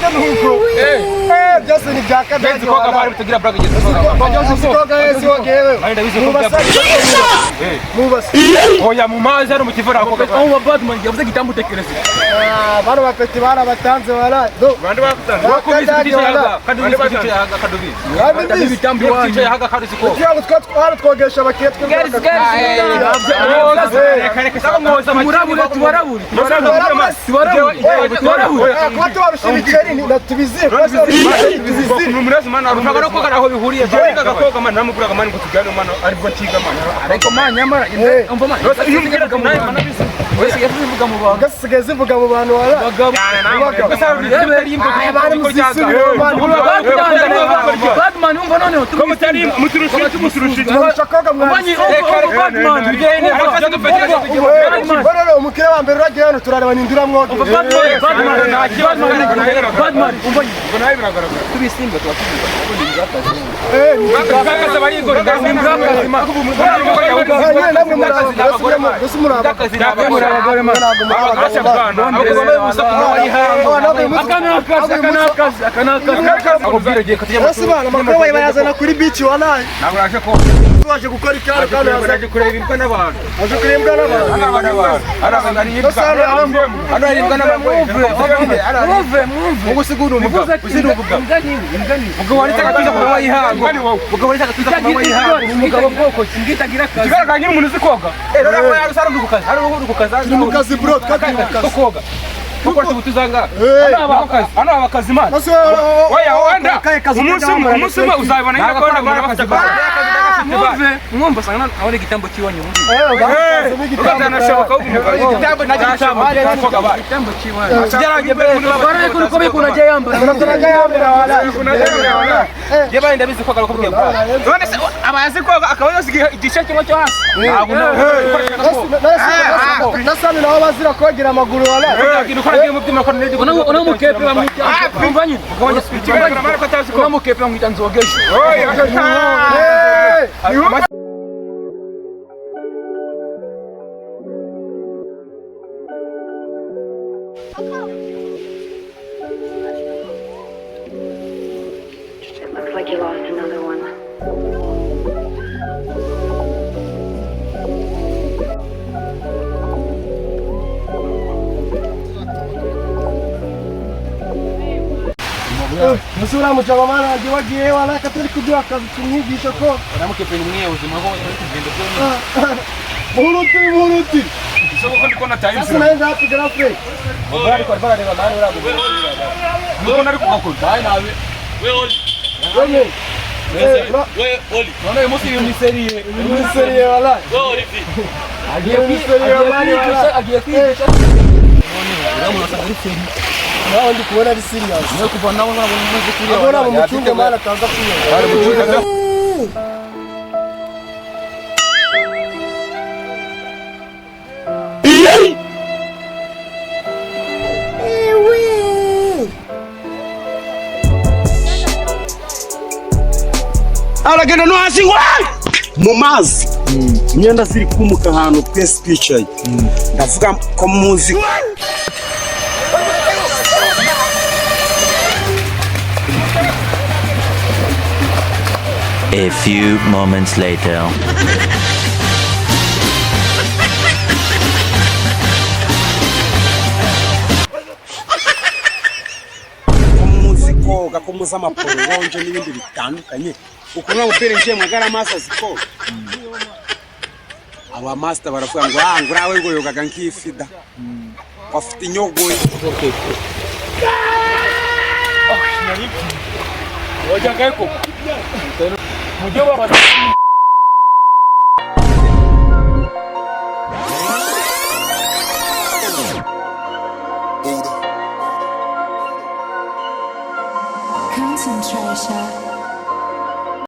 Byose ni uko. Eh, byose ni bya kadage. Nzi koga bari bitagira blague igeze koga. Uzi koga yesi wogewe. Mubasa. Mubasa. Oya mu mazi hano mu Kivu nakoga. Aho Badman yavuze gitambo tekereze. Ah, bano bapeti barabatanze wala. Do. Bande bakutanze. Bakadage wala. Kadubizi kice yahaga kadubizi. Kandi Bitambo iwanyu. Kice yahaga kadubizi ko. kugira ngo twa twogesha abakiriya twebwe. Murabure tubarabure. Tubarabure. Kuba tubarusha ibiceri tubizire. Kuba tubarusha ibiceri tubizire. Ushobora no koga aho bihuriye. Koga koga man namuguraga man ngo tugane man aribwo nkiga man. Ariko man nyamara umva man. Iyo umbwiraga man Wese yavuze mu bantu. Gasigaye zivuga mu bantu wala. Badman umva noneho Tubarusha koga mwana. Baroro umukiriya wa mbere uragiye hano turareba ninde uramwoga. Bayazana kuri beach walayi. Waje gukora icyaro kandi Naje kureba imbwa n'abantu. waje kureba imbwa n'abantu. Hano hari imbwa n'abagore. Ugusigura umugabo. Usigura umugabo. Umugabo wanditse agatuza ku manywa y'ihangu. Umugabo wanditse agatuza ku manywa y'ihangu. Umugabo bwoko ngitagira akazi. Ikigaragara nyine umuntu uzi koga. Eh, rero ko yari usara ku kazi. Hari uri ku kazi. Turi mu kazi bro, twari mu kazi. Ko koga. Kuko tubutuzanga. Hano haba akazi. Hano haba akazi man. Oya wenda. Umunsi umwe uzabibona nyine ko nabona bafite akazi. Mwumve, mwumve asanga nawe igitambo cy'iwanyu mwumve. Utanashoboka igitambo nacyo gitambo. Igitambo cy'iwanyu. Kigaragara mbere. Barare kuri ko bikuna jya yambara. Yewe ndabizi koga ariko kubwiye bwa. None se aba yazi koga akaba yoze igice kimwe cyo hasi. Ntabwo Nasani nabo bazira kogera amaguru walayi. Ona mukepe bamwita. Umva nyine. Ona mukepe bamwita nzogeje. It looks like you lost another one. Ese uriya mujama mana wanjye wagiye walayi katari kuduha akazi tumwigisha ko. Uramukepe ni umwe ubuzima bwo kugenda byo. Muhuruti muhuruti. Isoko ndi kona time. Sasa naenda hapi girlfriend. Bari barareba mani uraguye. Nuko nari kugakora. Bayi nabi. Wewe. None uyu munsi ibintu ni seriye. Ni seriye walayi. Agiye kwigisha, agiye kwigisha. Nawe ndi kubona ari serious. Niyo kuva nawe ntabwo mumaze kuriya. Abona mu mucunge mana ataza kwiyoba. Bari mucunge. Aragenda no hasi wa mu mazi imyenda ziri kumuka ahantu twese twicaye ndavuga ko muzi. A few moments later. Ko muzi koga ko muzi amaporonje n'ibindi bitandukanye ukuntu umupira ngiye magara amazi azi koga. Aba master baravuga ngo ah ngurawe ngo yogaga nk'ifida afite inyogoye. Concentration.